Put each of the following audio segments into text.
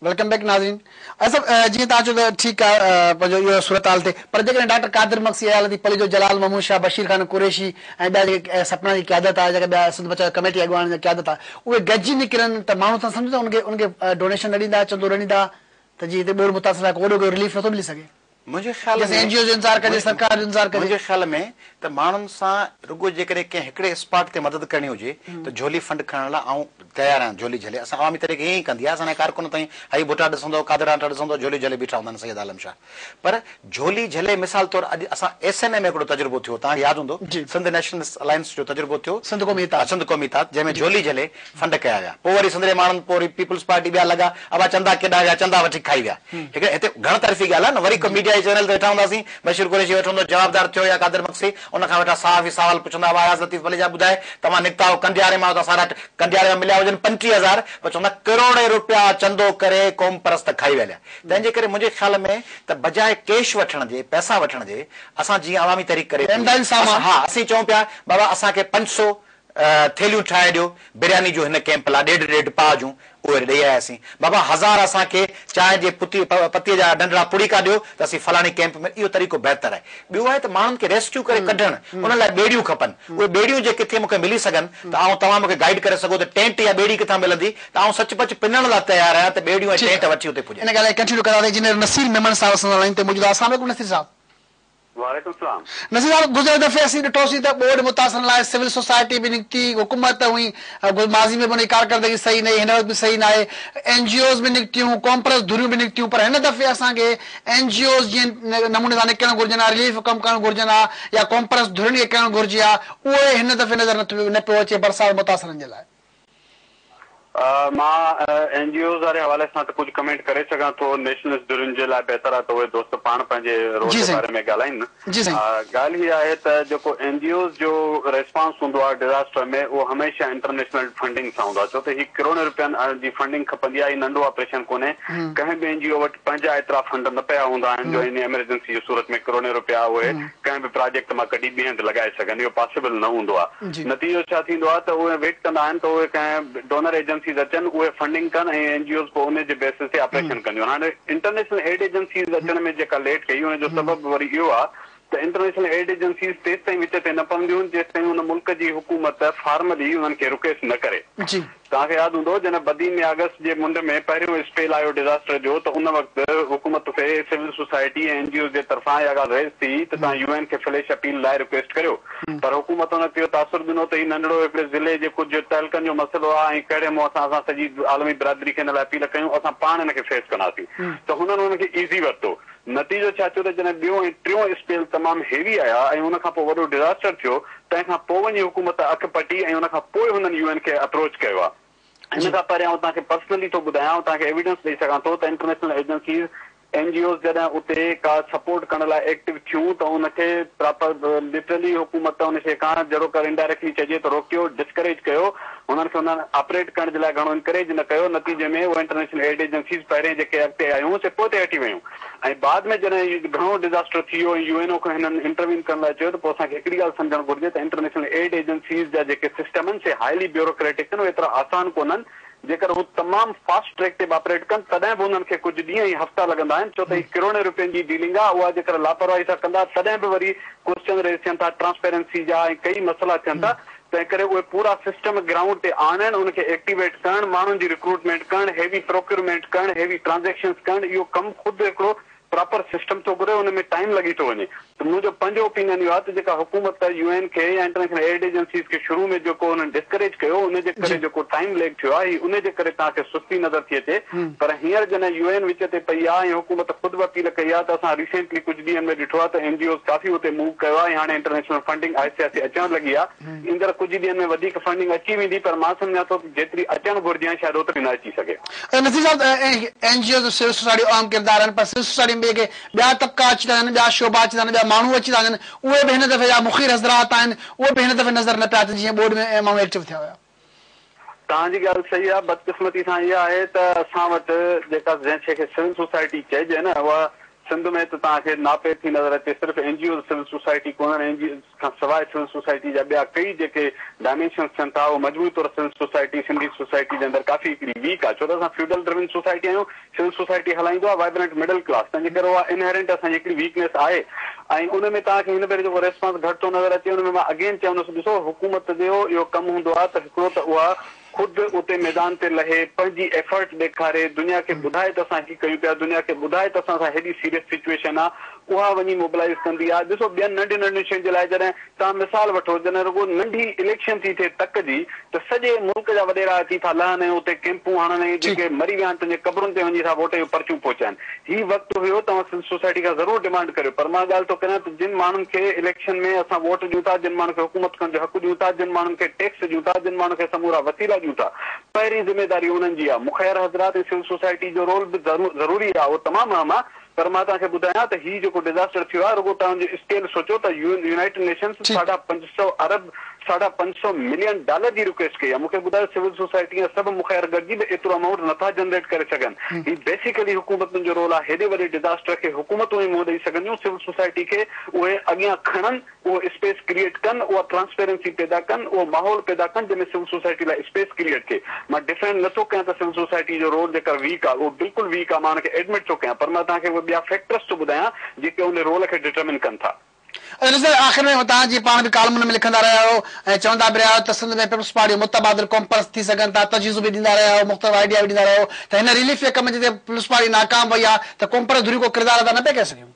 Welcome back ناظرين اصل جيئن توهان چيو ته ٺيڪ آهي پنهنجو اهو صورتحال ٿئي پر جيڪڏهن ڊاڪٽر قادر مگسي اياز لطيف پليجو جلال محمود شاهه بشير خان قريشي ۽ ٻيا جيڪي سپنا جي قيادت آهي جيڪا ٻيا سنڌ بچايو ڪميٽي اڳواڻن جي قيادت آهي اهي گڏجي نڪرن ته ماڻهو توهان سمجهو ٿا ان کي ان کي ڊونيشن نه ڏيندا چندو نه ڏيندا ته جي هتي ٻوڏ متاثر لاء ڪو وڏو ڪو رليف نٿو ملي سگهي. منهنجي خيال جيسين اين جي اوز جو انتظار ڪجي سرڪار جو انتظار ڪجي. منهنجي خيال ۾ ته ماڻهن سان رڳو جيڪڏهن ڪنهن هڪڙي اسپاٽ تي مدد ڪرڻي هجي ته جهولي فنڊ کڻڻ لاء آئون تيار آهيان جهولي جهلي اسان عوامي تحريڪ ائين ئي ڪندي آهي اسان جا ڪارڪن تائين حئي ڀٽا ڏسندو قادر آنٽا ڏسندو جهولي جهلي بيٺا هوندا آهن سيد عالم شاهه پر جهولي جهلي مثال طور اڄ اسان ايس اين اي ۾ هڪڙو تجربو ٿيو توهان کي ياد هوندو سنڌ نيشنلسٽ الائنس جو تجربو ٿيو سنڌ قومي اتحاد سنڌ قومي اتحاد جنهن ۾ جهولي جهلي فنڊ ڪيا ويا پوء وري سنڌ جي ماڻهن پوء وري پيپلز پارٽي ٻيا لڳا ابا چندا ڪيڏانهن ويا چندا وٺي کائي ويا هڪڙي هتي گهڻ طرفي ڳالهه آهي نه وري ڪو ميڊيا جي چينل تي ويٺا هونداسين بشير قريشي ويٺو هوندو جوابدار ٿيو يا قادر مگسي ان کان ويٺا صحافي سوال پڇندا ابا اياز لطيف پليجا ٻڌائي توهان نڪتا آهيو ڪنڊياري مان اتان سارا ڪنڊياري مان مليا هجن 25 هزار پوء چوندا ڪروڙين روپيا چندو ڪري قومپرست کائي ويا هليا تنهن جي ڪري منهنجي خيال ۾ ته بجاء ڪيش وٺڻ جي پئسا وٺڻ جي اسان جيئن عوامي تحريڪ ڪري ٿي امدادي سامان ها اسين چئون پيا بابا اسان کي 500 ٿيلهيون ٺاهي ڏيو برياني جون هن ڪئمپ لا ڏيڍ ڏيڍ پاء جون اهي ڏئي آياسين بابا هزار اسان کي چانهه جي پتي پتيء جا ننڍڙا پڙيڪا ڏيو ته اسين فلاڻي ڪئمپ ۾ اهو طريقو بهتر آهي ٻيو آهي ته ماڻهن کي ريسڪيو ڪري ڪڍڻ انهن لاء ٻيڙيون کپن اهي ٻيڙيون جي ڪٿي مون کي ملي سگهن ته آئون توهان مون کي گائيڊ ڪري سگهو ته ٽينٽ يا ٻيڙي ڪٿان ملندي ته آئون سچ پچ پنڻ لا تيار آهيان ته ٻيڙيون ۽ ٺيڪ ٽينٽ آهي وٺي اتي پڄان. ان ڳالهه کي ڪنٽينيو ڪنداسين انجنيئر نصير ميمڻ صاحب اسان سان لائين تي موجود آهي السلام عليڪم نصير صاحب. وعليڪم السلام. نصير صاحب گذريل دفعي اسين ڏٺوسين ته ٻوڏ متاثرن لاء سول سوسائٽي به نڪتي، حڪومت هئي، ماضي ۾ به ان جي ڪارڪردگي صحيح نه هئي، هن وقت به صحيح ناهي، اين جي اوز به نڪتيون، قومپرست ڌريون به نڪتيون پر هن دفعي اسان کي اين جي اوز جنهن نموني سان نڪرڻ گهرجن ها، رليف ڪم ڪرڻ گهرجن ها يا قومپرست ڌرين کي ڪرڻ گهرجي ها، اهي هن دفعي نظر نه پيو اچي برسات متاثرن جي لاء. مان اين جي اوز واري حوالي سان ته ڪجهه ڪمينٽ ڪري سگهان ٿو، نيشنلسٽ ڌرين جي لاء بهتر آهي ته اهي دوست پاڻ پنهنجي رول جي جي سائين باري ۾ ڳالهائين. جي سائين. ڳالهه هي آهي ته جيڪو اين جي اوز جو ريسپانس هوندو آهي ڊزاسٽر ۾ اهو هميشه انٽرنيشنل فنڊنگ سان هوندو آهي ڇو ته هي ڪروڙين روپين جي فنڊنگ کپندي آهي هي ننڍو آپريشن ڪونهي ڪنهن به اين جي او وٽ پنهنجا ايترا فنڊ نه پيا هوندا آهن جو ان ايمرجنسي جي صورت ۾ ڪروڙين روپيا اهي ڪنهن به پراجيڪٽ مان ڪڍي ٻئي هنڌ لڳائي سگهن اهو پاسيبل نه هوندو آهي. نتيجو ڇا ٿيندو آهي ته اهي ويٽ ڪندا آهن ته اهي ڪنهن ڊونر ايجنسيز اچن اهي فنڊنگ ڪن ۽ اين جي اوز پوء ان جي بيسز تي آپريشن ڪنديون آهن. هاڻي انٽرنيشنل ايڊ ايجنسيز اچڻ ۾ جيڪا ليٽ ڪئي ان جو سبب وري اهو آهي ته انٽرنيشنل ايڊ ايجنسيز تيستائين وچ تي نه پونديون جيستائين ان ملڪ جي حڪومت فارملي انهن کي رڪويسٽ نه ڪري. توهان کي ياد هوندو جڏهن بدين ۾ آگسٽ جي منڍ ۾ پهريون اسپيل آيو ڊزاسٽر جو ته ان وقت حڪومت کي civil society ۽ N G Os جي طرفان اها ڳالهه ريز ٿي ته توهان يو اين کي فليش اپيل لاء رڪويسٽ ڪريو پر حڪومت ان وقت اهو تاثر ڏنو ته هي ننڍڙو هڪڙي ضلعي جي ڪجهه تعلقن جو مسئلو آهي ۽ ڪهڙي منهن سان اسان سڄي عالمي برادري کي ان لاء اپيل ڪيون اسان پاڻ ان کي فيس ڪنداسين ته هنن ان کي ايزي ورتو نتيجو ڇا ٿيو ته جڏهن ٻيو ۽ ٽيون اسپيل تمام هيوي آيا ۽ ان کان پوء وڏو ڊزاسٽر ٿيو، تنهن کان پوء وڃي حڪومت اک پٽي ۽ ان کان پوء هنن يو اين کي اپروچ ڪيو آهي. ان کان پهريان آئون توهان کي پرسنلي ٿو ٻڌايان، آئون توهان کي ايويڊنس ڏئي سگهان ٿو ته international agencies, N G Os جڏهن اتي ڪا سپورٽ ڪرڻ لاء ايڪٽو ٿيون ته ان کي پراپر لٽرلي حڪومت ان شيء کان جهڙوڪر انڊائريڪٽلي چئجي ته روڪيو، ڊسڪريج ڪيو، هنن کي انهن آپريٽ ڪرڻ جي لاء گهڻو انڪريج نه ڪيو، نتيجي ۾ اهي انٽرنيشنل ايڊ ايجنسيز پهرين جيڪي اڳتي آيون سي پوئتي هٽي ويون ۽ بعد ۾ جڏهن گهڻو ڊزاسٽر ٿي ويو ۽ يو اين او کي هنن انٽروين ڪرڻ لاء چيو ته پوء اسان کي هڪڙي ڳالهه سمجهڻ گهرجي ته انٽرنيشنل ايڊ ايجنسيز جا جيڪي سسٽم آهن سي هائلي بيوروڪريٽڪ آهن اهي ايترا آسان ڪونهن جيڪر هو تمام فاسٽ ٽريڪ تي به آپريٽ ڪن تڏهن به انهن کي ڪجهه ڏينهن ۽ هفتا لڳندا آهن ڇو ته هي ڪروڙين روپين جي ڊيلنگ آهي اها جيڪر لاپرواهي سان ڪندا تڏهن به وري ڪوسچن ريز ٿين ٿا ٽرانسپيرنسي جا ۽ ڪئي مسئلا ٿين ٿا تنهن ڪري اهي پورا سسٽم گرائونڊ تي آڻڻ، ان کي ايڪٽيويٽ ڪرڻ، ماڻهن جي رڪروٽمينٽ ڪرڻ، هيوي پروڪيورمينٽ ڪرڻ، هيوي ٽرانزيڪشنز ڪرڻ، اهو ڪم خود هڪڙو پراپر سسٽم ٿو گهري، ان ۾ ٽائيم لڳي ٿو وڃي. ته منهنجو پنهنجو اوپينين اهو آهي ته جيڪا حڪومت يو اين کي يا انٽرنيشنل ايڊ ايجنسيز کي شروع ۾ جيڪو انهن ڊسڪريج ڪيو، ان جي ڪري جيڪو ٽائيم ليگ ٿيو آهي، هي ان جي ڪري توهان کي سستي نظر ٿي اچي، پر هينئر جڏهن يو اين وچ تي پئي آهي ۽ حڪومت خود به اپيل ڪئي آهي ته اسان ريسينٽلي ڪجهه ڏينهن ۾ ڏٺو آهي ته اين جي اوز ڪافي اتي موو ڪيو آهي ۽ هاڻي انٽرنيشنل فنڊنگ آهستي آهستي اچڻ لڳي آهي. ايندڙ ڪجهه ڏينهن ۾ وڌيڪ فنڊنگ اچي ويندي پر مان سمجهان ٿو ته جيتري اچڻ گهرجي ها شايد اوتري نه اچي سگهي. نصير صاحب N G Os civil society جو اهم ڪردار آهن پر سول سوسائٽي ۾ جيڪي ٻيا طبقا اچي ٿا وڃن ٻيا شعبا اچي ٿا وڃن ٻيا ماڻهو اچي ٿا وڃن اهي به هن دفعي جا مخير حضرات آهن اهي به هن دفعي نظر نه پيا اچن جيئن ٻوڏ ۾ ماڻهو ايڪٽو ٿيا هيا. توهان جي ڳالهه صحيح آهي بدقسمتي سان اها آهي ته اسان وٽ جيڪا جنهن شيء کي سول سوسائٽي چئجي نه اها سنڌ ۾ ته توهان کي ناپيد ٿي نظر اچي صرف N G Os civil society ڪونهن اين جي اوز کان سواء سول سوسائٽي جا ٻيا ڪئي جيڪي ڊائمينشنز ٿين ٿا اهو مجموعي طور سول سوسائٽي سنڌي سوسائٽي جي اندر ڪافي هڪڙي ويڪ آهي ڇو ته اسان فيوڊل ڊرون سوسائٽي آهيون سول سوسائٽي هلائيندو آهي وائبرنٽ مڊل ڪلاس تنهن جي ڪري اها انهرنٽ اسان جي هڪڙي ويڪنيس آهي ۽ ان ۾ توهان کي هن ڀيري جيڪو ريسپانس گهٽ ٿو نظر اچي ان ۾ مان اگين چوندس ڏسو حڪومت جو اهو ڪم هوندو آهي ته هڪڙو ته اها خود اتي ميدان تي لهي پنهنجي ايفرٽ ڏيکاري دنيا کي ٻڌائي ته اسان هي ڪيون پيا دنيا کي ٻڌائي ته اسان سان هيڏي سيريس سچوئيشن آ اها وڃي موبلائيز ڪندي آ ڏسو ٻين ننڍين ننڍين شين جي لاء جڏهن توهان مثال وٺو جڏهن رڳو ننڍي اليڪشن ٿي ٿئي تڪ جي ته سڄي ملڪ جا وڏيرا اچي ٿا لهن ۽ اتي ڪيمپون هڻن ۽ جيڪي مري ويا آهن تن جي قبرن تي وڃي ٿا ووٽ جون پرچيون پهچائن هي وقت هيو توهان سول سوسائٽي کان ضرور ڊمانڊ ڪريو پر مان ڳالهه ٿو ڪريان ته جن ماڻهن کي اليڪشن ۾ اسان ووٽ ڏيون ٿا جن ماڻهن کي حڪومت ڪرڻ جو حق ڏيون ٿا جن ماڻهن کي ٽيڪس ڏيون ٿا جن ماڻهن کي سمورا وسيلا ڏيون ٿا پهرين ذميداري انهن جي آهي مخير حضرات ۽ سول سوسائٽي جو رول به ضروري آهي اهو تمام اهم آهي پر مان توهان کي ٻڌايان ته هي جيڪو ڊزاسٽر ٿيو آهي رڳو توهان جو اسڪيل سوچو ته يونائيٽڊ نيشنز ساڍا 500 ارب 550 ملين ڊالر جي رڪويسٽ ڪئي آهي مون کي ٻڌايو سول سوسائٽي ۽ سڀ مخير گڏجي به ايترو امائونٽ نٿا جنريٽ ڪري سگهن هي بيسيڪلي حڪومتن جو رول آهي هيڏي وڏي ڊزاسٽر کي حڪومتون ئي منهن ڏئي سگهنديون سول سوسائٽي کي اهي اڳيان کڻن اهو اسپيس ڪريئيٽ ڪن اها ٽرانسپيرنسي پيدا ڪن اهو ماحول پيدا ڪن جنهن ۾ سول سوسائٽي لاء اسپيس ڪريئيٽ ٿئي مان ڊفينڊ نٿو ڪيان ته سول سوسائٽي جو رول جيڪر ويڪ آهي اهو بلڪل ويڪ آهي مان ان کي ايڊمٽ ٿو ڪيان پر مان توهان کي اهي ٻيا فيڪٽرس ٿو ٻڌايان جيڪي ان رول کي ڊٽرمن ڪن ٿا. نصير آخر ۾ توهان جيئن پاڻ به ڪالمن ۾ لکندا رهيا آهيو ۽ چوندا به رهيا آهيو ته سنڌ ۾ پيپلز پارٽي جو متبادل قومپرست ٿي سگهن ٿا تجويزون به ڏيندا رهيا آهيو مختلف آئيڊيا به ڏيندا رهيا آهيو ته هن رليف جي ڪم جتي پيپلز پارٽي ناڪام وئي آهي ته قومپرست ڌريون ڪو ڪردار ادا نه پئي ڪري سگهيون.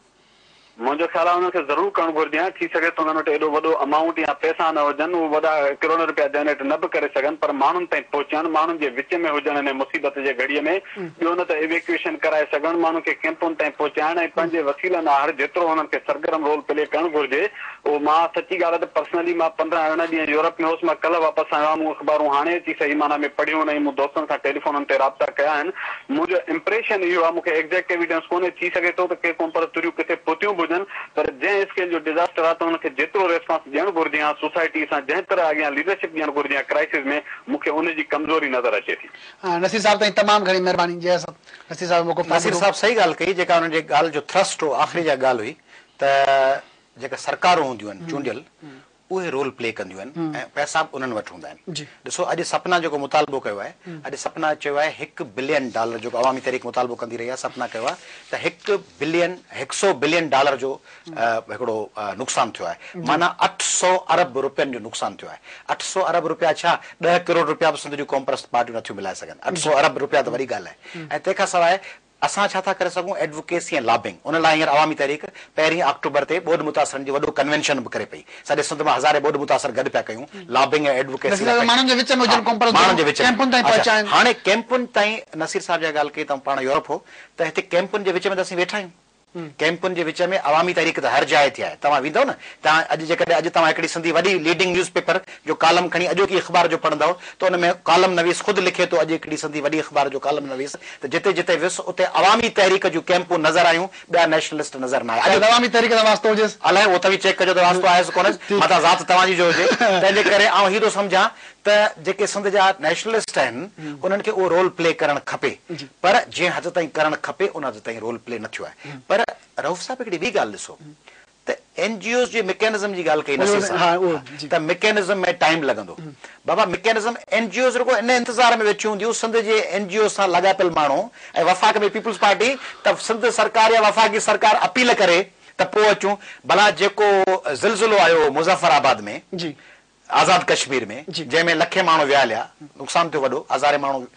منهنجو خيال آهي انهن کي ضرور ڪرڻ گهرجي ها ٿي سگهي ٿو انهن وٽ ايڏو وڏو امائونٽ يا پئسا نه هجن هو وڏا ڪروڙين رپيا جنريٽ نه به ڪري سگهن پر ماڻهن تائين پهچڻ ماڻهن جي وچ ۾ هجڻ ان مصيبت جي گهڙيء ۾ ٻيو نه ته ايويڪيوئيشن ڪرائي سگهڻ، ماڻهن کي ڪيمپن تائين پهچائڻ ۽ پنهنجي وسيلن آهر جيترو هنن کي سرگرم رول پلي ڪرڻ گهرجي اهو مان سچي ڳالهه آهي ته پرسنلي مان 15 18 ڏينهن يورپ ۾ هوس مان ڪلهه واپس آيو آهيان مون اخبارون هاڻي اچي صحيح معنيٰ ۾ پڙهيون ۽ مون دوستن سان ٽيليفونن تي رابطا ڪيا آهن منهنجو امپريشن اهو آهي مون کي ايگزيڪٽ ايويڊنس ڪونهي ٿي سگهي ٿو ته ڪي قومپرست ڌريون ڪٿي پهتيون به هجن پر جنهن اسڪيل جو ڊزاسٽر آهي ته هن کي جيترو ريسپانس ڏيڻ گهرجي ها سوسائٽي سان جنهن طرح اڳيان ليڊرشپ ڏيڻ گهرجي ها ڪرائسز ۾ مون کي ان جي ڪمزوري نظر اچي ٿي. نصير صاحب تائين تمام گهڻي مهرباني جي اسان نصير صاحب جو موقف تان نصير ٻڌو. صاحب صحيح ڳالهه ڪئي جيڪا انهن جي ڳالهه جو ٿرسٽ هو آخري جا ڳالهه هئي ته جيڪا سرڪارون هونديون آهن چونڊيل اهي رول پلي ڪنديون آهن ۽ پئسا به انهن وٽ هوندا آهن ڏسو اڄ سپنا جيڪو مطالبو ڪيو آهي اڄ سپنا چيو آهي هڪ بلين ڊالر جيڪو عوامي تحريڪ مطالبو ڪندي رهي آهي سپنا ڪيو آهي ته هڪ بلين هڪ سو بلين ڊالر جو هڪڙو نقصان ٿيو آهي معنيٰ 800 ارب روپين جو نقصان ٿيو آهي. 800 ارب روپيا ڇا ڏهه ڪروڙ روپيا به سنڌ جون قومپرست پارٽيون نٿيون ملائي سگهن. 800 ارب روپيا ته وڏي ڳالهه آهي ۽ تنهن کان سواء اسان ڇا ٿا ڪري سگهون ايڊووڪيسي ۽ لابنگ ان لاء هينئر عوامي تحريڪ پهرين آڪٽوبر تي ٻوڏ متاثرن جي وڏو ڪنوينشن به ڪري پئي. سڄي سنڌ مان هزارين ٻوڏ متاثر گڏ پيا ڪيون لابنگ ۽ ايڊووڪيسي لاء ماڻهن جي وچ ۾ هجن قومپرست ماڻهن جي وچ ۾ ڪيمپن تائين اڇا پهچائن. هاڻي ڪيمپن تائين نصير صاحب جيڪا ڳالهه ڪئي ته پاڻ يورپ هو ته هتي ڪيمپن جي وچ ۾ ته اسين ويٺا آهيون. ڪئمپن جي وچ ۾ عوامي تحريڪ ته هر جاء تي آهي. توهان ويندؤ نه، توهان اڄ جيڪڏهن اڄ توهان هڪڙي سنڌي وڏي ليڊنگ نيوز پيپر جو ڪالم کڻي اڄوڪي اخبار جو پڙهندؤ ته ان ۾ ڪالم نويس خود لکي ٿو اڄ هڪڙي سنڌي وڏي اخبار جو ڪالم نويس ته جتي جتي ويس اتي عوامي تحريڪ جون ڪئمپون نظر آيون ٻيا نيشنلسٽ نظر نه آيا. شايد عوامي تحريڪ سان واسطو هجيس. الائي اهو توهين چيڪ ڪجو ته واسطو آهيس ڪونهيس متان ذات توهان جي جو هجي تنهن جي ڪري آئون هي ٿو سمجهان ته جيڪي سنڌ جا نيشنلسٽ آهن انهن کي اهو رول پلي ڪرڻ کپي پر جنهن حد تائين ڪرڻ کپي ان حد تائين رول پلي نه ٿيو آهي پر رئوف صاحب هڪڙي ٻي ڳالهه ڏسو ته اين جي اوز جي مڪينزم جي ڳالهه ڪئي نصير صاحب ته مڪينزم ۾ ٽائيم لڳندو بابا مڪينزم اين جي اوز رڳو ان انتظار ۾ ويٺيون هونديون سنڌ جي اين جي اوز سان لاڳاپيل ماڻهو ۽ وفاق ۾ پيپلز پارٽي ته سنڌ سرڪار يا وفاقي سرڪار اپيل ڪري ته پوء اچون ڀلا جيڪو زلزلو آيو مظفر آباد ۾ آزاد ڪشمير ۾ جنهن ۾ لکين ماڻهو ويا هليا، نقصان ٿيو وڏو، هزارين ماڻهو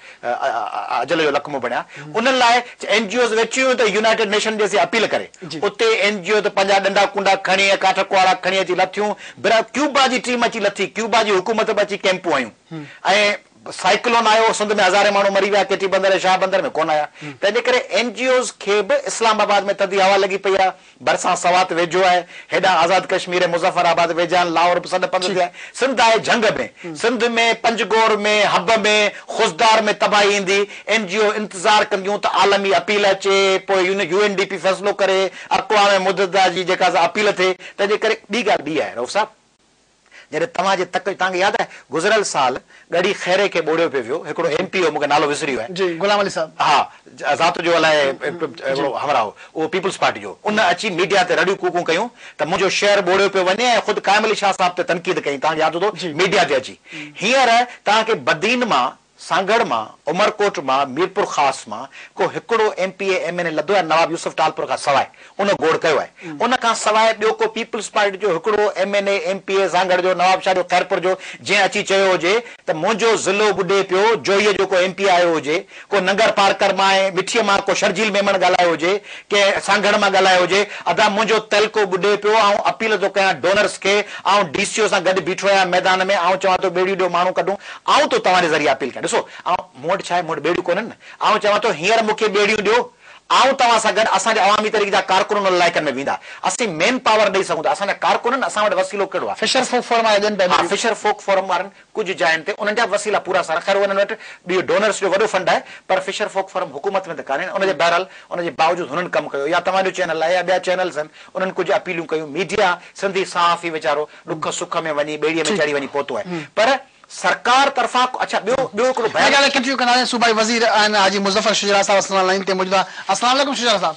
اجل جو لقمو بڻيا، انهن لاء اين جي اوز ويٺيون هيون ته يونائيٽيڊ نيشن جي اسين اپيل ڪري، اتي اين جي او ته پنهنجا ڏنڊا ڪونڊا کڻي ۽ ڪاٺ ڪهاڙا کڻي اچي لٿيون، برا ڪيوبا جي ٽيم اچي لٿي، ڪيوبا جي حڪومت به اچي ڪئمپون هنيون ۽ سائيڪلون آيو سنڌ ۾ هزارين ماڻهو مري ويا، ڪيٽي بندر ۽ شاهه بندر ۾ ڪونه آيا، تنهن جي ڪري اين جي اوز کي به اسلام آباد ۾ ٿڌي هوا لڳي پئي آهي. ڀرسان سوات ويجهو آهي، هيڏانهن آزاد ڪشمير ۽ مظفر آباد ويجها آهن، لاهور به سڏ پنڌ تي آهي. سنڌ آهي جهنگ ۾. سنڌ ۾ پنجگور ۾، حب ۾، خضدار ۾ تباهي ايندي، اين جي او انتظار ڪنديون ته عالمي اپيل اچي، پوء يو اين ڊي پي فيصلو ڪري، اقوام متحده جي جيڪا سا اپيل ٿئي، تنهن جي ڪري ٻي ڳالهه ٻي آهي رئوف صاحب! جڏهن توهان جي تڪ توهان کي ياد آهي گذريل سال ڳڙهي خيري کي ٻوڙيو پيو ويو هڪڙو ايم پي هو مون کي نالو وسري ويو آهي. جي غلام علي صاحب. ها ذات جو الائي هڪڙو همراهه هو اهو پيپلز پارٽي جو ان اچي ميڊيا تي رڙيون ڪوڪون ڪيون ته منهنجو شهر ٻوڙيو پيو وڃي ۽ خود قائم علي شاهه صاحب تي تنقيد ڪئي توهان کي ياد هوندو ميڊيا تي اچي هينئر توهان کي بدين مان سانگهڙ مان، عمرڪوٽ مان، ميرپورخاص مان ڪو هڪڙو M P A M N A لڌو آهي نواب يوسف ٽالپر کان سواء ان گوڙ ڪيو آهي ان کان سواء ٻيو ڪو پيپلز پارٽي جو هڪڙو M N A M P A Sanghar جو نوابشاهه جو خيرپور جو جنهن اچي چيو هجي ته منهنجو ضلعو ٻڏي پيو جوهيء جو ڪو ايم پي اي آيو هجي ڪو ننگر پارڪر مان ۽ مٺيء مان ڪو شرجيل ميمڻ ڳالهايو هجي ڪنهن سانگهڙ مان ڳالهايو هجي ادا منهنجو تعلقو ٻڏي پيو آئون اپيل ٿو ڪيان ڊونرس کي آئون ڊي سي او سان گڏ بيٺو آهيان ميدان ۾ آئون چوان ٿو ٻيڙيون ڏيو ماڻهو ڪڍون آئون ٿو توهان جي ذريعي اپيل ڪيان. ڏسو، آئون، مون وٽ ڇا آهي؟ مون وٽ ٻيڙيون ڪونهن نه. آئون چوان ٿو، هينئر مون کي ٻيڙيون ڏيو. آئون توهان سان گڏ، اسان جا عوامي تحريڪ جا ڪارڪن انهن علائقن ۾ ويندا. اسين مين پاور ڏئي سگهون ٿا. اسان جا ڪارڪن آهن، اسان وٽ وسيلو ڪهڙو آهي؟ فشر فوڪ فورم وارا ڏين پيا ها، ٻيڙيون. فشر فوڪ فورم وارن ڪجهه جاين تي انهن جا به وسيلا پورا سارا، خير انهن وٽ ٻيو ڊونرس جو وڏو فنڊ آهي، پر فشر فوڪ فورم حڪومت ۾ ته ڪانهي نه، ان جي بهرحال ان جي باوجود هنن ڪم ڪيو. يا توهان جو چينل آهي يا ٻيا چينلز آهن، انهن ڪجهه اپيلون ڪيون. ميڊيا، سنڌي صحافي ويچارو ڏک سک ۾ وڃي ٻيڙيء ۾ چڙهي وڃي پهتو آهي. پر سرڪار طرفان اڇا ٻيو ٻيو هڪڙو ان بيان. ڳالهه کي ڪنٽينيو ڪنداسين صوبائي وزير آهن حاجي مظفر شجراع صاحب اسان سان لائين تي موجود آهن السلام عليڪم شجراع صاحب.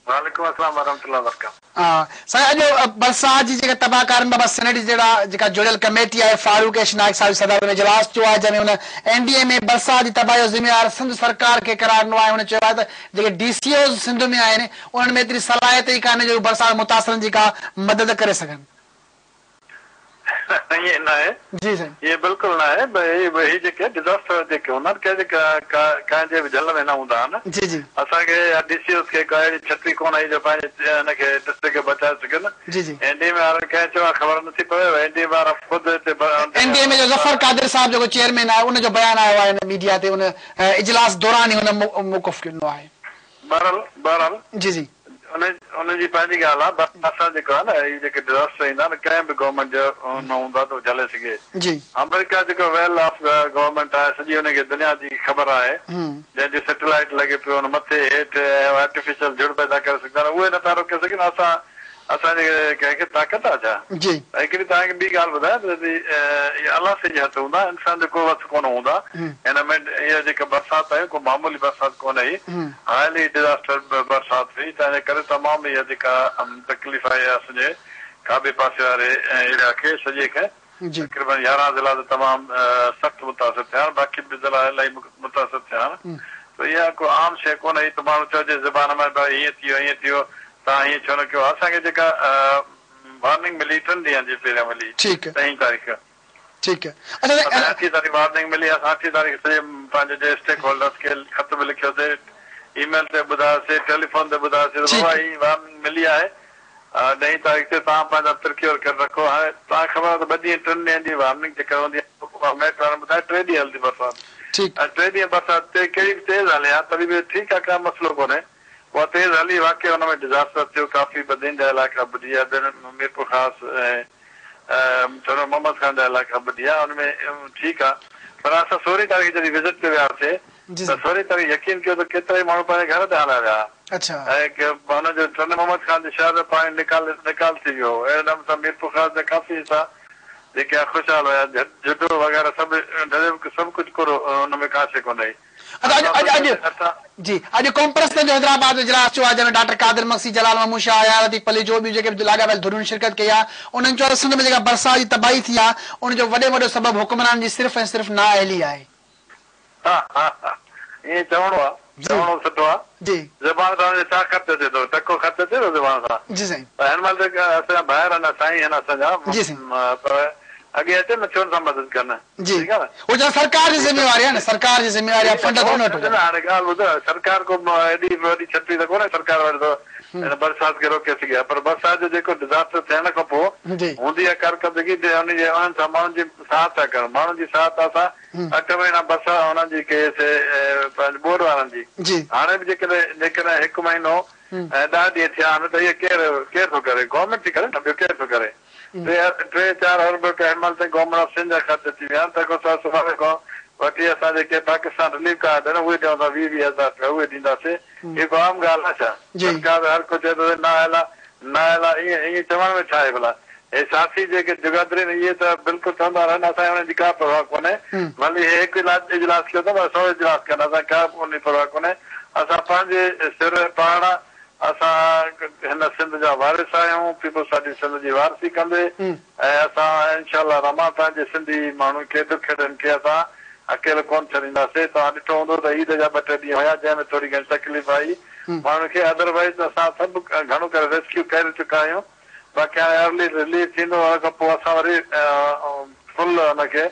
وعليڪم السلام ورحمة الله وبرڪاته. سائين اڄ برسات جي جيڪا تباهه ڪارين بابت سينيٽ جي جيڙا جيڪا جوڙيل ڪميٽي آهي فاروق ايڇ نائيڪ صاحب جي صدارت ۾ اجلاس ٿيو آهي جنهن ۾ هن اين ڊي ايم اي برسات جي تباهي جو ذميوار سنڌ سرڪار کي قرار ڏنو آهي هن چيو آهي ته جيڪي ڊي سي اوز سنڌ ۾ آهن انهن ۾ ايتري صلاحيت ئي ڪانهي جو هو برسات متاثرن جي ڪا مدد ڪري سگهن. ائين ناهي. جي سائين. ائين بلڪل ناهي. هي جيڪي ڊزاسٽر جيڪي هوندا آهن ڪنهن جي ڪنهن جي به جهل ۾ نه هوندا آهن. جي جي. اسان کي يا ڊي سي اوز کي ڪا اهڙي ڇٽي ڪونه آئي جو پنهنجي هن کي ڊسٽرڪٽ کي بچائي سگهن. جي جي. اين ڊي ايم اي وارن کي چيو آهي خبر نٿي پوي اين ڊي ايم اي وارا خود هتي اين ڊي ايم اي جو ظفر قادر صاحب جيڪو چيئرمين آهي ان جو بيان آيو آهي هن ميڊيا تي ان اجلاس دوران ئي هن موقف ڏنو آهي. بهرحال بهرحال. جي جي. ان ان جي پنهنجي ڳالهه آهي پر اسان جيڪو آهي نه هي جيڪي ڊزاسٽر ايندا آهن ڪنهن به گورنمينٽ جو نه هوندو آهي ته هو جهلي سگهي. جي. آمريڪا جيڪو ويل آف گورنمينٽ آهي سڄي ان کي دنيا جي خبر آهي جنهن جو سيٽلائيٽ لڳي پيو ان مٿي هيٺ ۽ آرٽيفيشل جهڙ پيدا ڪري سگهندا آهن اهي نٿا روڪي سگهن اسان اسان جي ڪنهن کي طاقت آ ڇا؟ جي. ۽ هڪڙي توهان کي ٻي ڳالهه ٻڌايان ته جي اهي الله سائين جي هٿ هوندا انسان جو ڪو وس ڪونه هوندا هن ۾ اها جيڪا برسات آئي ڪو معمولي برسات ڪونه هئي هائلي ڊزاسٽر برسات هئي تنهن جي ڪري تمام اها جيڪا تڪليف آئي اسان جي کاٻي پاسي واري ايريا کي سڄي کي تقريبن 11 ضلعا ته تمام سخت متاثر ٿيا آهن باقي به ضلعا الاهي متاثر ٿيا آهن ته اها ڪو عام شيء ڪونه هئي ته ماڻهو چئجي زبان ۾ ڀائي هيئن ٿي ويو هيئن ٿي ويو توهان هيئن ڇو نه ڪيو اسان کي جيڪا وارننگ ملي ٽن ڏينهن جي پهريان ملي ڏهين تاريخ ٺيڪ اسان اٺين تاريخ وارننگ ملي اسان اٺين تاريخ سڄي پنهنجي جي اسٽيڪ هولڊرس کي خط به لکيوسي اي ميل تي ٻڌايوسي ٽيليفون تي ٻڌايوسي ته بابا هي وارننگ ملي آهي ڏهين تاريخ تي توهان پنهنجا پرڪيور ڪري رکو هاڻي توهان کي خبر آهي ته ٻه ڏينهن ٽن ڏينهن جي وارننگ جيڪا هوندي آهي اها ميٽ وارن ٻڌايو ٽي ڏينهن هلندي برسات ۽ ٽي ڏينهن برسات ڪهڙي به تيز هلي ها تڏهن به ٺيڪ آهي ڪا مسئلو ڪونهي اها تيز هلي واقعي ان ۾ ڊزاسٽر ٿيو ڪافي بدين جا علائقا ٻڏي ويا ٻين ميرپورخاص ۽ ٽنڊو محمد خان جا علائقا ٻڏي ويا ان ۾ ٺيڪ آ پر اسان سورهين تاريخ جڏهن وزٽ تي وياسي ته سورهين تاريخ يقين ڪيو ته ڪيترائي ماڻهو پنهنجي گهر تي هليا ويا ۽ هن جو ٽنڊو محمد خان جي شهر ۾ پاڻي نيڪال نيڪال ٿي ويو هو اهڙي نموني سان ميرپورخاص جا ڪافي حصا جيڪي آ خوشحال هيا جهڏو وغيره سڀ سڀ ڪجهه ڪورو ان ۾ ڪا شيء ڪونه هئي. اڇا اڄ اڄ اڄ جي اڄ قومپرستن جو حيدرآباد ۾ اجلاس ٿيو آهي جنهن ۾ ڊاڪٽر قادر مگسي، جلال محمود شاهه، يار لطيف پليجو ٻيون جيڪي به لاڳاپيل ڌرين شرڪت ڪئي آهي انهن چيو آهي ته سنڌ ۾ جيڪا برسات جي تباهي ٿي آهي ان جو وڏي ۾ وڏو سبب حڪمرانن جي صرف ۽ صرف نااهلي آهي. ها ها ها ائين چوڻو آ چوڻو سٺو آ جي. زبان سان ان جي ڇا خرچ اچي ٿو ٽڪو خرچ اچي ٿو زبان سان جي سائين. پر هن مهل ته اسان جا ڀائر آهن سائين آهن اسان جا جي سائين. پر اڳي اچن نه ڇو نٿا مدد ڪن. جي ٺيڪ آ نه. هو چون سرڪار جي ذميواري آ نه سرڪار جي ذميواري آ فنڊ ته ان وٽ هجن. هاڻي ڳالهه ٻڌ سرڪار ڪو ايڏي وڏي ڇٽي ته ڪونهي سرڪار وٽ ته هن برسات کي روڪي سگهي ها پر برسات جو جيڪو ڊزاسٽر ٿيڻ کان پوء هوندي آ ڪارڪردگي جي ان جي انهن سان ماڻهن جي سهائتا ڪرڻ ماڻهن جي سهائتا سان اٺ مهينا برسات انهن جي ڪئي سي پنهنجي ٻوڏ وارن جي هاڻي به جيڪڏهن جيڪڏهن هڪ مهينو ۽ ڏهه ڏينهن ٿيا آهن ته اهي ڪير ڪير ٿو ڪري گورنمينٽ ٿي ڪري نه ٻيو ڪير ٿو ڪري. ٽي چار ارب رپيا هن مهل تائين گورنمينٽ آف سنڌ جا خرچ ٿي ويا آهن تنهن کان سواء سڀاڻي کان وٺي اسان جيڪي پاڪستان رليف ڪارڊ آهن اهي ڏيون ٿا ويهه ويهه هزار رپيا اهي ڏينداسين هي ڪو عام ڳالهه آهي ڇا سرڪار هر ڪو چئي ٿو ته نااهل آهي نااهل آهي ائين ائين چوڻ ۾ ڇا آهي ڀلا هي سياسي جيڪي جگادري آهن اهي ته بلڪل چوندا رهن اسان کي انهن جي ڪا پرواهه ڪونهي ڀلي هي هڪ اجلاس ڪيو اٿن ڀلي سو اجلاس ڪن اسان کي ڪا به ان جي پرواهه ڪونهي اسان پنهنجي سر پاڻ اسان هن سنڌ جا وارث آهيون پيپلز پارٽي سنڌ جي وارثي ڪندي ۽ اسان انشاء الله الرحمان پنهنجي سنڌي ماڻهن کي ڏکڙن کي اسان اڪيلو ڪونه ڇڏينداسين توهان ڏٺو هوندو ته عيد جا ٻه ٽي ڏينهن هيا جنهن ۾ ٿوري گهڻي تڪليف آئي ماڻهن کي ادروائيز اسان سڀ گهڻو ڪري ريسڪيو ڪري چڪا آهيون باقي هاڻي ارلي رليف ٿيندو ان کان پوء اسان وري فل ان کي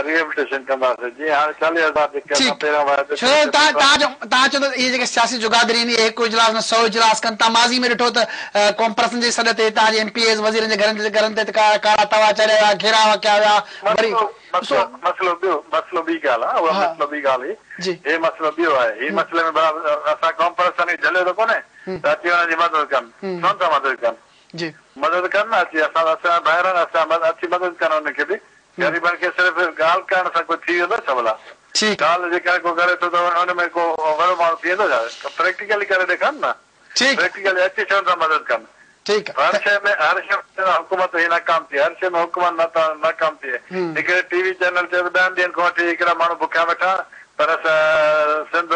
ريهيبليٽيشن ڪنداسين جيئن هاڻي 40,000 جيڪي اسان ٺيڪ پهريان واعدو ڇو ڪيو توهان توهان چئو ٿا اهي جيڪي سياسي جگادري آهن اهي هڪ اجلاس نه سئو اجلاس ڪن توهان ماضي ۾ ڏٺو ته قومپرستن جي سڏ تي هتان جي ايم پي ايز وزيرن جي گهرن تي گهرن تي ڪارا توا چاڙهيا ويا گهيراء ڪيا ويا وري مسئلو ڏسو مسئلو ٻيو مسئلو ٻي ڳالهه آهي اها ها مسئلو ٻي ڳالهه هئي جي هي مسئلو ٻيو آهي هي مسئلي ۾ برابر اسان قومپرستن کي جهليو ته ڪونهي ته اچي انهن جي مدد ڪن ڇو نه ٿا مدد ڪن جي. مدد ڪن نه اچي اسان اسان جا ڀائر آهن اسان اچي مدد ڪن انهن کي به غريبن کي صرف ڳالهه ڪرڻ سان ڪو ٿي ويندو ڇا ڀلا ٺيڪ. ڳالهه جيڪڏهن ڪو ڪري ٿو ته ان ۾ ڪو وڏو ماڻهو ٿي ويندو ڇا پريڪٽيڪلي ڪري ڏيکارن نه ٺيڪ. پريڪٽيڪلي اچي ڇو نه ٿا مدد ڪن ٺيڪ هر شيء ۾ هر شيء ۾ حڪومت هي ناڪام ٿي هر شيء ۾ حڪومت ناڪام ٿي هڪڙي ٽي وي چينل چيو ته ڏهن ڏينهن کان وٺي هڪڙا ماڻهو بکيا ويٺا پر سنڌ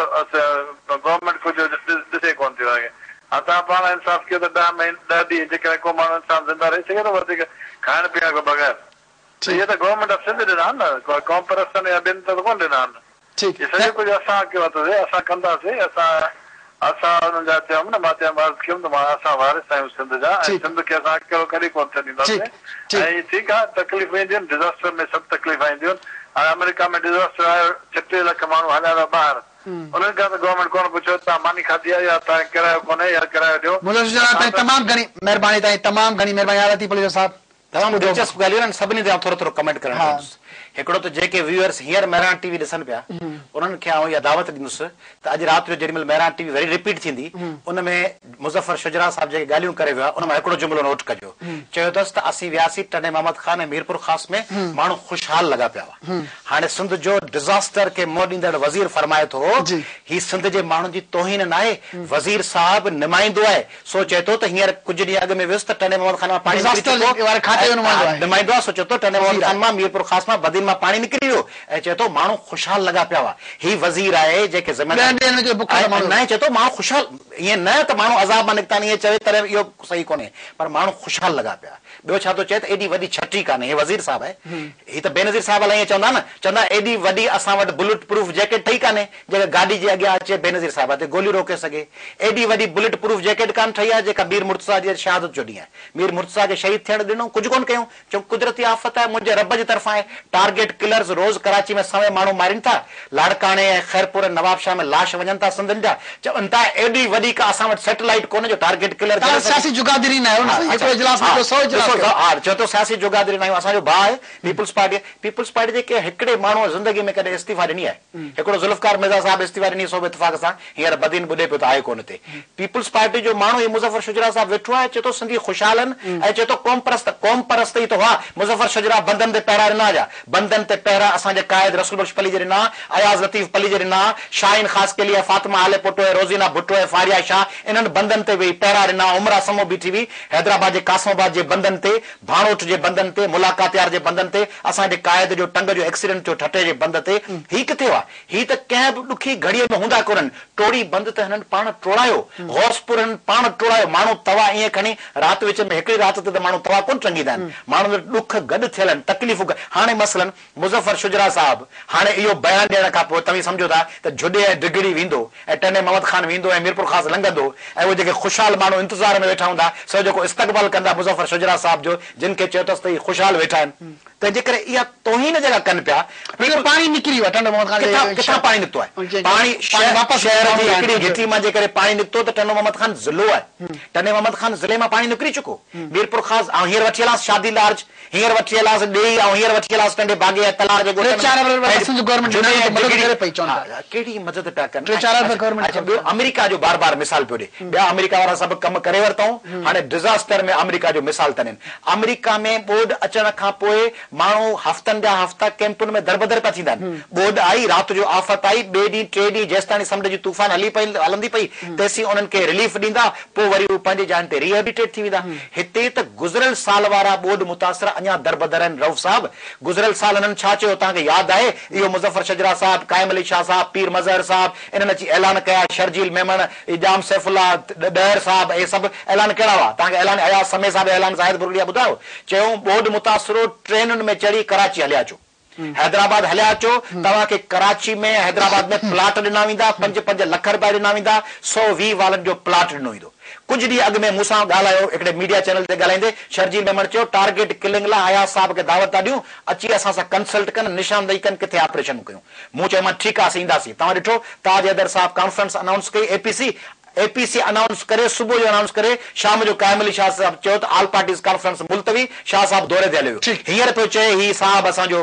گورنمينٽ ڪجهه ڏسي ڪونه ٿي ان کي هاڻ توهان پاڻ انصاف ڪيو ته ڏهه مهينا ڏهه ڏينهن جيڪڏهن ڪو ماڻهو انسان زنده رهي سگهي ٿو وڌيڪ کائڻ پيئڻ کان بغير ته اهي ته گورنمينٽ آف سنڌ ڏنا آهن نه قومپرستن يا ٻين ته ڪونه ڏنا آهن ٺيڪ هي سڄو ڪجهه اسان ڪيو اٿسي اسان ڪنداسي اسان اسان انهن جا چيم نه مان چيم عرض ڪيم ته مان اسان وارث آهيون سنڌ جا ۽ ٺيڪ سنڌ کي اسان اڪيلو ڪڏهن ڪونه ڇڏينداسي ٺيڪ ٺيڪ ۽ ٺيڪ آهي تڪليفون اينديون آهن ڊزاسٽر ۾ سڀ تڪليف اينديون آهن هاڻي آمريڪا ۾ ڊزاسٽر آيو 36 لک ماڻهو هليا ويا ٻاهر انهن کان ته گورنمينٽ ڪونه پڇيو توهان ماني کاڌي آهي يا توهان ڪرايو ڪونهي يا ڪرايو ڏيو مظفر شجاع اسان تائين ته تمام گهڻي مهرباني تائين تمام گهڻي مهرباني آء لطيف پليجو صاحب تمام ٻڌو. دلچسپ ڳالهيون آهن سڀني تي آئون ٿورو ٿورو ڪمينٽ ڪرڻ چاهيندس. هڪڙو ته جيڪي ويوئرس هينئر مهراڻ ٽي وي ڏسن پيا انهن کي آئون اها دعوت ڏيندس ته اڄ رات جو جيڏي مهل مهراڻ ٽي وي وري رپيٽ ٿيندي ان ۾ مظفر شجراع صاحب جيڪي ڳالهيون ڪري ويو آهي ان مان هڪڙو جملو نوٽ ڪجو. چيو اٿس ته اسين وياسين ٽنڊي محمد خان ۽ ميرپور خاص ۾ ماڻهو خوشحال لڳا پيا هئا. هاڻي سنڌ جو ڊزاسٽر کي منهن ڏيندڙ وزير فرمائي ٿو هي سنڌ جي ماڻهن جي توهين ناهي وزير صاحب نمائندو آهي سو چئي ٿو ته هينئر ڪجهه ڏينهن اڳ ۾ ويس ته ٽنڊي محمد خان مان پاڻي نڪري چڪو واري کاتي جو نمائندو آهي. نمائندو آهي سو چئي ٿو ٽنڊي محمد وزير خان مان ميرپور خاص مان بدين مان پاڻي نڪري ويو ۽ چئي ٿو ماڻهو خوشحال لڳا پيا هئا هي وزير آهي جيڪي ذميدار ڏهن ڏينهن ۾ جو بک ته ماڻهو ناهي چئي ٿو ماڻهو خوشحال ائين نه ته ماڻهو عذاب مان نڪتا آهن ائين چوي تڏهن به اهو صحيح ڪونهي پر ماڻهو خوشحال لڳا پيا ٻيو ڇا ٿو چئي ته ايڏي وڏي ڇٽي ڪانهي هي وزير صاحب آهي هي ته بينظير صاحب لاء ائين چوندا نه چوندا ايڏي وڏي اسان وٽ بلٽ پروف جيڪيٽ ٺهي ڪانهي جيڪا گاڏي جي اڳيان اچي بينظير صاحبه تي گوليون روڪي سگهي. ايڏي وڏي بلٽ پروف جيڪيٽ ڪانه ٺهي آهي جيڪا مير مرتضيٰ جي شهادت جو ڏينهن آهي. مير مرتضيٰ کي شهيد ٿيڻ ڏنو، ڪجهه ڪونه ڪيون، چيون قدرتي آفت آهي، منهنجي رب جي طرفان آهي. ٽارگيٽ ڪلرز روز ڪراچي ۾ سوين ماڻهو مارين ٿا، لاڙڪاڻي ۽ خيرپور ۽ نوابشاهه ۾ لاش وڃن ٿا سنڌين جا، چون ٿا ايڏي وڏي ڪا اسان وٽ سيٽلائيٽ ڪونهي جو ٽارگيٽ ڪلر توهان جهلي سگهي. سياسي جگادري نه آهيو نه سائين، هڪڙو اجلاس نه ڪيو سو اجلاس ڏسو ڪيو. ها چئو ٿو سياسي جگادري نه آهيون، اسان جو ڀاء آهي پيپلز پارٽي، پيپلز پارٽي جي ڪنهن هڪڙي ماڻهوء زندگي ۾ ڪڏهن استعيفا ڏني آهي؟ هڪڙو ذوالفقار مرزا صاحب استعيفا ڏني سو به اتفاق سان هينئر بدين ٻڏي پيو ته آهي ڪونه هتي. پيپلز پارٽي جو ماڻهو هي مظفر شجراع صاحب ويٺو آهي چئي ٿو سنڌي خوشحال آهن ۽ چئي ٿو قومپرست قومپرست ئي ته هئا مظفر شجراع بندن تي پهرا ڏنا جا بندن تي پهرا اسان جي قائد رسول بخش پليجي ڏنا اياز لطيف پليجي ڏنا شاهين خاصخيلي ۽ فاطمه هاليپوٽو ۽ روزينا ڀٽو ۽ فاريا شاهه انهن بندن تي ويهي پهرا ڏنا عمره سمون بيٺي هئي حيدرآباد جي قاسم آباد جي بندن تي ڀاڻوٺ جي بندن تي، ملاڪاتيار جي بندن تي، اسان جي قائد جو ٽنگ جو ايڪسيڊنٽ ٿيو ٺٽي جي بند تي، هي ڪٿي هئا؟ هي ته ڪنهن به ڏکي گهڙيء ۾ هوندا ڪونهن. ٽوڙي بند ته هنن پاڻ ٽوڙايو، غوثپور هنن پاڻ ٽوڙايو، ماڻهو توا ائين کڻي رات وچ ۾ هڪڙي رات تي ته ماڻهو توا ڪونه ٽنگيندا آهن، ماڻهن وٽ ڏک گڏ ٿيل آهن، تڪليفون گڏ، هاڻي مثلاً مظفر شجراع صاحب هاڻي اهو بيان ڏيڻ کان پوء توهين سمجهو ٿا ته جهڏي ۽ ڊگهڙي ويندو ۽ ٽنڊي محمد خان ويندو ۽ ميرپورخاص لنگهندو ۽ اهي جيڪي خوشحال ماڻهو انتظار ۾ ويٺا هوندا سو جيڪو استقبال ڪندا مظفر شجراع صاحب جو جن کي چيو اٿس ته هي خوشحال ويٺا آهن تنهن جي ڪري اها توهين جيڪا ڪن پيا پيپل پاڻي نڪري ويو آهي ٽنڊو محمد خان جي ڪٿان ڪٿان پاڻي نڪتو آهي پاڻي شهر جي هڪڙي گهٽي مان جيڪڏهن پاڻي نڪتو ته ٽنڊو محمد خان ضلعو آهي ٽنڊي محمد خان ضلعي مان پاڻي نڪري چڪو ميرپورخاص آئون هينئر وٺي هلانس شادي لارج هينئر وٺي هلانس ڏيئي آئون هينئر وٺي هلانس ٽنڊي باگي ۽ تلهار جي ڳوٺن ۾ 3-4 ارب رپيا سنڌ گورنمينٽ مدد ڪري پئي چون پيا. ڪهڙي مدد پيا ڪن؟ 3-4 ارب گورنمينٽ اڇا ٻيو آمريڪا جو بار بار مثال پيو ڏي. ٻيا آمريڪا وارا سڀ ڪم ڪري ورتائون هاڻي ڊزاسٽر ۾ آمريڪا جو مثال ٿا ڏين. آمريڪا ۾ ٻوڏ اچڻ کان پوء ماڻهو هفتن جا هفتا ڪئمپن ۾ دربدر پيا ٿيندا آهن. ٻوڏ آئي، رات جو آفت آئي، ٻئي ڏينهن ٽئين ڏينهن جيستاڻي سمنڊ جي طوفان هلي پئي هلندي پئي تيسين انهن کي رليف ڏيندا پوء وري هو پنهنجي جاين تي ريهيبليٽيٽ ٿي ويندا. هتي ته گذريل سال وارا ٻوڏ متاثر اڃا دربدر آهن رئوف صاحب. گذريل سال هنن ڇا چيو توهان کي ياد آهي؟ اهو مظفر شجرا صاحب، قائم علي شاهه صاحب، پير مظهر صاحب انهن اچي اعلان ڪيا، شرجيل ميمڻ، ڄام سيف الله ڏهر صاحب اهي سڀ اعلان ڪهڙا هئا؟ توهان کي اعلان اياز سمي صاحب جو اعلان زاهد ڀرڳڙي ٻڌايو؟ چيائون ٻوڏ متاثرو ٽرينن ۾ چڙهي ڪراچي هليا اچو. حيدرآباد هليا اچو، توهان کي ڪراچي ۾ ۽ حيدرآباد ۾ پلاٽ ڏنا ويندا، پنج پنج لک رپيا ڏنا ويندا، 120 والن جو پلاٽ ڏنو ويندو. ڪجهه ڏينهن اڳ ۾ مون سان ڳالهايو هڪڙي ميڊيا چينل تي ڳالهائيندي شرجيل ميمڻ چيو ٽارگيٽ ڪلنگ لاء اياز صاحب کي دعوت ٿا ڏيون، اچي اسان سان ڪنسلٽ ڪن، نشاندهي ڪن ڪٿي آپريشن ڪيون. مون چيومان ٺيڪ آ اسين اينداسين. توهان ڏٺو تاج حيدر صاحب ڪانفرنس انائونس ڪئي اي پي سي، اي پي سي انائونس ڪري صبح جو انائونس ڪري شام جو قائم علي شاهه صاحب چيو ته آل پارٽيز ڪانفرنس ملتوي، شاهه صاحب دوري تي هليو ويو. هينئر پيو چئي هي صاحب اسان جو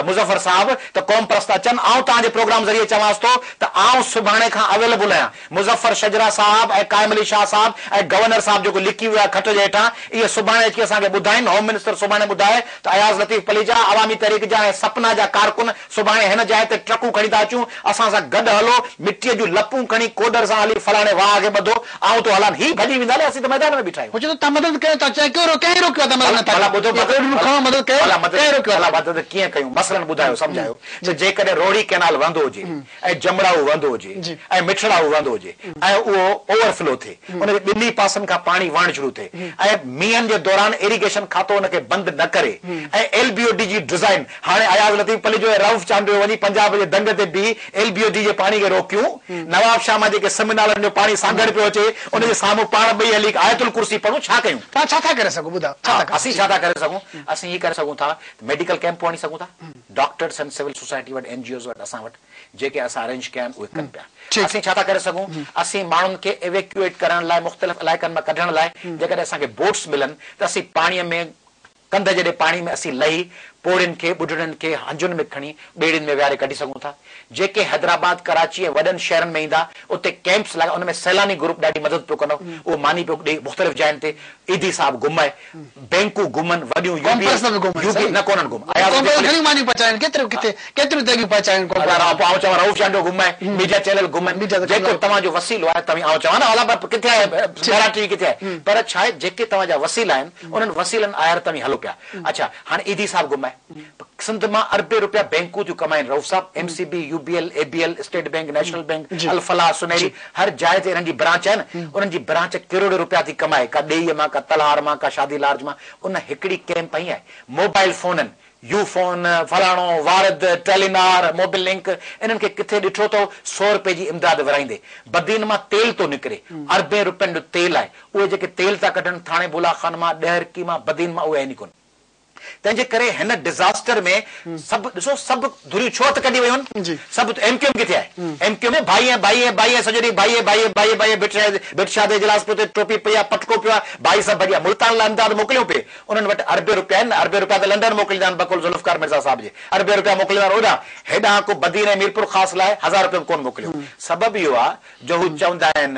مظفر صاحب ته قوم پرست اچن، آئون توهان جي پروگرام ذريعي چوانس ٿو ته آئون سڀاڻي کان اويليبل آهيان، مظفر شجرا صاحب ۽ قائم علي شاهه صاحب ۽ گورنر صاحب جيڪو لڪي ويو آهي کٽ جي هيٺان اهي سڀاڻي اچي اسان کي ٻڌائين، هوم منسٽر سڀاڻي ٻڌائي ته اياز لطيف پليجا، عوامي تحريڪ جا ۽ سپنا جا ڪارڪن سڀاڻي هن جاء تي ٽرڪون کڻي ٿا اچون، اسان سان گڏ هلو، مٽيء جون لپون کڻي ڪوڏر سان هلي فلاڻي واهه کي ٻڌو، آئون ٿو هلان، هي ڀڄي ويندا هلي، اسين ته ميدان ۾ بيٺا آهيون. هو چئي ٿو توهان مدد ڪيو ٿا، چئي ڪيو ڪنهن روڪيو آهي توهان مدد نٿا ڪيو، اهي ڪوڏرون کڻو مدد ڪيو، ڪنهن روڪيو آهي؟ ڀلا مدد ڪيئن ڪيون، مثلاً ٻڌايو سمجهايو ته جيڪڏهن روهڙي ڪئنال وهندو هجي ۽ جمڙائو وهندو هجي ۽ مٺڙائو وهندو هجي ۽ اهو اوور فلو ٿئي، ان جي ٻنهي پاسن کان پاڻي وهڻ شروع ٿئي ۽ مينهن جي دوران ايريگيشن کاتو ان کي بند نه ڪري ۽ ايل بي او ڊي جي ڊزائين هاڻي اياز لطيف پليجو ۽ رئوف چانڊيو وڃي پنجاب جي دنگ تي بيهي ايل بي او ڊي جي پاڻي کي روڪيون، نواب شاهه مان جيڪي سم نالن جو پاڻي سانگهڙ پيو اچي ان جي سامهون پاڻ ٻئي هلي آيت الڪرسي پڙهون، ڇا ڪيون؟ توهان ڇا ٿا ڪري سگهو ٻڌايو ڇا ٿا ڪري اسين ڇا ٿا ڪري سگهون؟ اسين هي ڪري سگهون ٿا ته ميڊيڪل ڪئمپون هڻي سگهون ٿا، ڊاڪٽرس آهن سول سوسائٽي وٽ اين جي اوز وٽ اسان وٽ جيڪي اسان ارينج ڪيا آهن اهي ڪن پيا. اسين ڇا ٿا ڪري سگهون؟ اسين ماڻهن کي ايويڪيوئيٽ ڪرڻ لاء مختلف علائقن مان ڪڍڻ لاء جيڪڏهن اسان کي بوٽس ملن ته اسين پاڻي ۾ ڪنڌ جيڏي پاڻي ۾ اسين لهي پوڙهين کي، ٻڍڙين کي هنجن ۾ کڻي ٻيڙين ۾ ويهاري ڪڍي سگهون ٿا. جيڪي حيدرآباد، ڪراچي ۽ وڏن شهرن ۾ ايندا، اتي ڪئمپس لڳا، ان ۾ سيلاني گروپ ڏاڍي مدد پيو ڪندو، اهو ماني پيو ڏئي مختلف جاين تي، ايڌي صاحب گم آهي، بئنڪون گم آهن، وڏيون يو بي ايل، يو بي نه ڪونهن گم، اياز قومپرست گهڻيون مانيون پچايون، ڪيتريون ڪٿي ڪيتريون ديڳيون پچايون قومپرست. پوء آئون چوان رئوف چانڊيو گم آهي، ميڊيا چينل گم آهن، جيڪو توهان جو وسيلو آهي توهين آئون چوان نه الا ڪٿي آهي مهراڻ ٽي وي ڪٿي آهي، پر ڇا آهي جيڪي توهان جا وسيلا آهن، انهن وسيلن آهر توهين هلو پيا. اڇا هاڻي ايڌي صاحب گم آهي. سنڌ مان اربين روپيا بئنڪون ٿيون ڪمائين رئوف صاحب، M C B, U B L, A B L, state bank, national bank, Alfalah, Sunehri, هر جاء تي انهن جي برانچ آهي نه، انهن جي برانچ ڪروڙين روپيا ٿي ڪمائي، ڪا ڏيئي مان، ڪا تلهار مان، ڪا شادي لارج مان، ان هڪڙي ڪئمپ هنئي آهي. موبائل فونن، يو فون، فلاڻو، وارد، ٽيلينار، موبل لنڪ، انهن کي ڪٿي ڏٺو اٿو سو روپئي جي امداد ورهائيندي. بدين مان تيل ٿو نڪري، اربين روپين جو تيل آهي، اهي جيڪي تيل ٿا ڪڍن ٿاڻي بولا خان مان، ڏهرڪي مان، بدين مان اهي آهن ئي ڪونه. تنهن جي ڪري هن ڊزاسٽر ۾ سڀ ڏسو سڀ ڌريون ڇو هٿ ڪڍي ويون آهن؟ سڀ ايم ڪيو ايم ڪٿي آهي؟ ايم ڪيو ايم ۾ ڀائي ۽ ڀائي ۽ ڀائي ۽ سڄو ڏينهن ڀائي ۽ ڀائي ۽ ڀائي ۽ ڀائي ڀٽ شاهه تي اجلاس پيو ٿئي، ٽوپي پئي آهي، پٽڪو پيو آهي، ڀائي سڀ ڀڄي ويا. ملتان لاء امداد موڪليون پئي، انهن وٽ اربين روپيا آهن نه، اربين روپيا ته لنڊن موڪليندا آهن بقول ذوالفقار مرزا صاحب جي، اربين روپيا موڪليندا آهن اوڏانهن، هيڏانهن ڪو بدين ۽ ميرپورخاص لاء هزار روپيو به ڪونه موڪليو. سبب اهو آهي جو هو چوندا آهن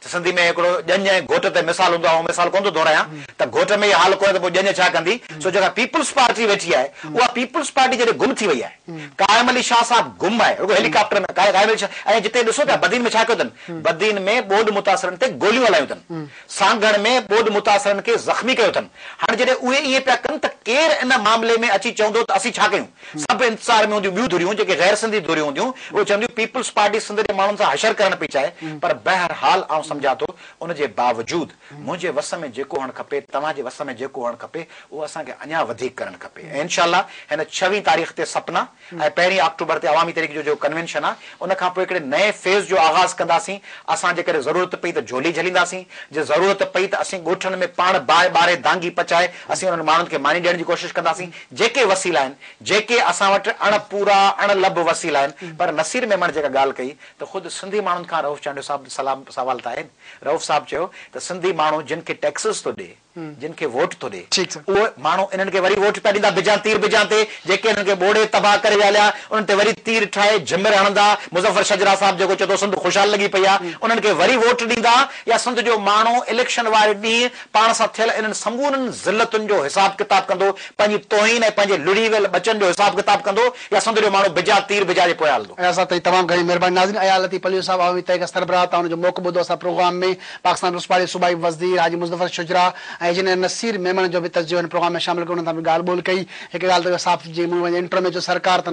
ته سنڌي ۾ هڪڙو ڄڃ ۽ گهوٽ تي مثال هوندو آهي، اهو مثال ڪونه ٿو دهرايان ته گهوٽ ۾ ئي حال ڪونهي ته پوء ڄڃ ڇا ڪندي، سو جيڪا پيپلز پارٽي ويٺي آهي اها پيپلز پارٽي جڏهن گم ٿي وئي آهي، قائم علي شاهه صاحب گم آهي، رڳو هيلي ڪاپٽر ۾ قائم علي شاهه ۽ جتي ڏسو پيا بدين ۾ ڇا ڪيو اٿن، بدين ۾ ٻوڏ متاثرن تي گوليون هلايون اٿن، سانگهڙ ۾ ٻوڏ متاثرن کي زخمي ڪيو اٿن، هاڻي جڏهن اهي ائين پيا ڪن ته ڪير ان معاملي ۾ اچي چوندو ته اسين ڇا ڪيون؟ سڀ انتظار ۾ هونديون ٻيون ڌريون جيڪي غير سنڌي ڌريون هونديون اهي چونديون پيپلز پارٽي سنڌ جي ماڻهن سان حشر ڪرڻ پئي چاهي پر بهرحال آئون سمجهان ٿو ان جي باوجود منهنجي وس ۾ جيڪو هئڻ کپي توهان جي وس ۾ جيڪو هئڻ کپي اهو اسان کي اڃا وڌيڪ ڪرڻ کپي ۽ انشاء الله هن ڇويهين تاريخ تي سپنا ۽ پهرين آڪٽوبر تي عوامي تحريڪ جو جيڪو ڪنوينشن آهي ان کان پوء هڪڙي نئين فيز جو آغاز ڪنداسين اسان جيڪڏهن ضرورت پئي ته جهولي جهلينداسين جي ضرورت پئي ته اسين ڳوٺن ۾ پاڻ باهه ٻاري دانگي پچائي اسين انهن ماڻهن کي ماني ڏيڻ جي ڪوشش ڪنداسين جيڪي وسيلا آهن، جيڪي اسان وٽ اڻ پورا، اڻ لڀ وسيلا آهن، پر نصير ميمڻ جيڪا ڳالهه ڪئي ته خود سنڌي ماڻهن کان رئوف چانڊيو صاحب سلام سوال ته آهن. رئوف صاحب چيو ته سنڌي ماڻهو جن کي ٽيڪسز ٿو ڏي، جن کي ووٽ ٿو ڏي اهو ماڻهو انهن کي وري ووٽ پيا ڏيندا بجان تير بجان تي جيڪي انهن کي ٻوڙي تباهه ڪري ويا هليا انهن تي وري تير ٺاهي جهمر هڻندا مظفر شجرا صاحب جيڪو چئي ٿو سنڌ خوشحال لڳي پئي آهي انهن کي وري ووٽ ڏيندا يا سنڌ جو ماڻهو اليڪشن واري ڏينهن پاڻ سان ٿيل انهن سمورن ذلتن جو حساب ڪتاب ڪندو پنهنجي توهين ۽ پنهنجي لڙهي ويل ٻچن جو حساب ڪتاب ڪندو يا سنڌ جو ماڻهو بجا تير بجا جي پويان هلندو. اياز صاحب تهين تمام گهڻي مهرباني ناظرين اياز لطيف پليجو صاحب عوامي تحريڪ سربراهه توهان ان جو موقف ٻڌو اسان پروگرام ۾ پاڪستان پيپلز پارٽي جي صوبائي وزير حاجي مظفر شجرا ۽ انجنيئر نصير ميمڻ جو به تجزيو هن پروگرام ۾ شامل ڪيو انهن سان به ڳالهه ٻولهه ڪئي هڪ ڳالهه ته اها صاف جيئن مون پنهنجي انٽرو ۾ چيو سرڪار ته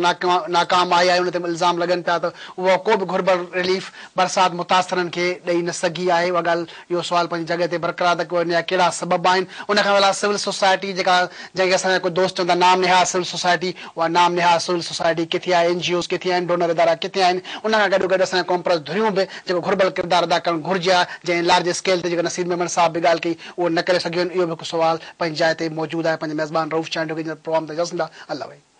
ناڪام آهي ۽ ان تي به الزام لڳن پيا ته اها ڪو به گهربل رليف برسات متاثرن کي ڏئي نه سگهي آهي اها ڳالهه اهو سوال پنهنجي جڳهه تي برقرار ته ان جا ڪهڙا سبب آهن ان کان علاوه سول سوسائٽي جيڪا جنهن کي اسان جا ڪجهه دوست چون ٿا نام نهاد سول سوسائٽي اها نام نهاد سول سوسائٽي ڪٿي آهي اين جي اوز ڪٿي آهن ڊونر ادارا ڪٿي آهن ان کان گڏو گڏ اسان جا قومپرست ڌريون به جيڪو گهربل ڪردار ادا ڪرڻ گهرجي ها جنهن لارج اسڪيل تي جيڪا نصير ميمڻ صاحب به ڳالهه ڪئي اهو نه ڪري سگهيون آهن اهو به هڪ سوال پنهنجي جاء تي موجود آهي پنهنجي ميزبان رئوف چانڊيو کي ايندڙ پروگرام تائين اجازت ڏيندا الله وحيد.